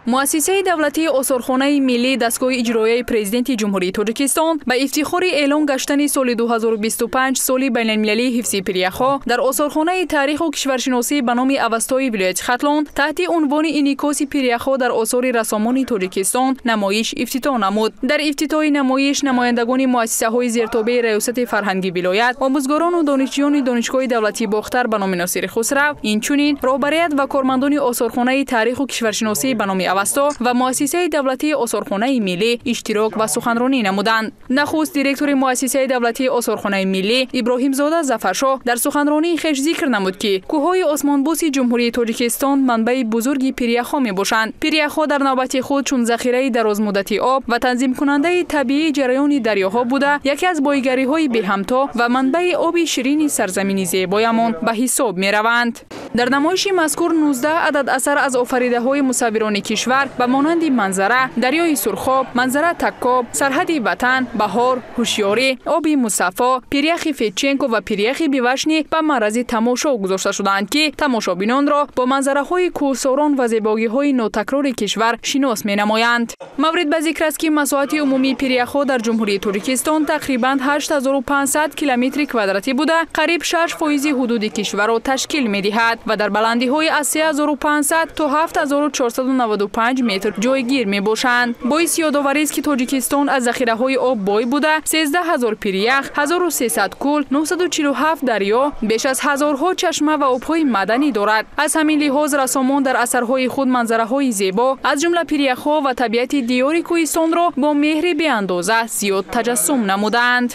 Муассисаи давлатии Осорхонаи миллӣ, дастгоҳи иҷроияи Президенти Ҷумҳурии Тоҷикистон, ба ифтихори эълон гаштани соли 2025 соли байналмилалии ҳифзи пиряхҳо дар Осорхонаи таъриху кишваршиносӣ ба номи Авастои вилояти Хатлон таҳти унвони «Инъикоси пиряхҳо дар осори рассомони Тоҷикистон» намоиш ифтитоҳ намуд. Дар ифтитоҳи намоиш намояндагони муассисаҳои зертобеи Раёсати фарҳанги вилоят, омӯзгорону донишҷӯёни Донишгоҳи давлатии Бохтар ба номи Носири Хусрав, инчунин роҳбарият ва кормандони Осорхонаи таъриху кишваршиносӣ ба номи Авасто ва Муассисаи давлатии Осорхонаи миллӣ иштирок ва суханронӣ намуданд. Нахуст директори Муассисаи давлатии Осорхонаи миллӣ Иброҳимзода Зафаршоҳ дар суханронии хеш зикр намуд, ки кӯҳҳои осмонбӯси Ҷумҳурии Тоҷикистон манбаи бузурги пиряхҳо мебошанд. Пиряхҳо дар навбати худ чун захираи дарозмуддати об ва танзимкунандаи табиии ҷараёни дарёҳо буда, яке аз боигариҳои беҳамто ва манбаи оби ширини сарзамини зебоямон ба ҳисоб мераванд. Дар намоиши мазкур 19 адад асар аз офаридаҳои мусаввирони кишвар ба монанди манзара, дарёи Сурхоб, манзара Таккоб, сарҳади ватан, баҳор, ҳушёрӣ, оби мусаффо, пиряхи Федченко ва пиряхи Бивашни ба маърази тамошо гузошта шудаанд, ки тамошобинонро бо манзараҳои кӯҳсорон ва зебогиҳои нотакрори кишвар шинос менамоянд. Маврид ба зикр аст, ки масоҳати умумии пиряхҳо дар Ҷумҳурии Тоҷикистон тақрибан 8500 километри квадратӣ буда, қариб 6% ҳудуди кишварро ташкил медиҳад ва дар баландиҳои аз 3500 то 7495 метр ҷойгир мебошанд. Боиси ёдоварист, ки Тоҷикистон аз захираҳои об бой буда, 13 000 пирях, 1300 кӯл, 947 дарё, беш аз ҳазорҳо чашма ва обҳои маданӣ дорад. Аз ҳамин лиҳоз рассомон дар асарҳои худ манзараҳои зебо, аз ҷумла пиряхҳо ва табиати диёри кӯҳистонро бо меҳри беандоза зиёд таҷассум намуданд.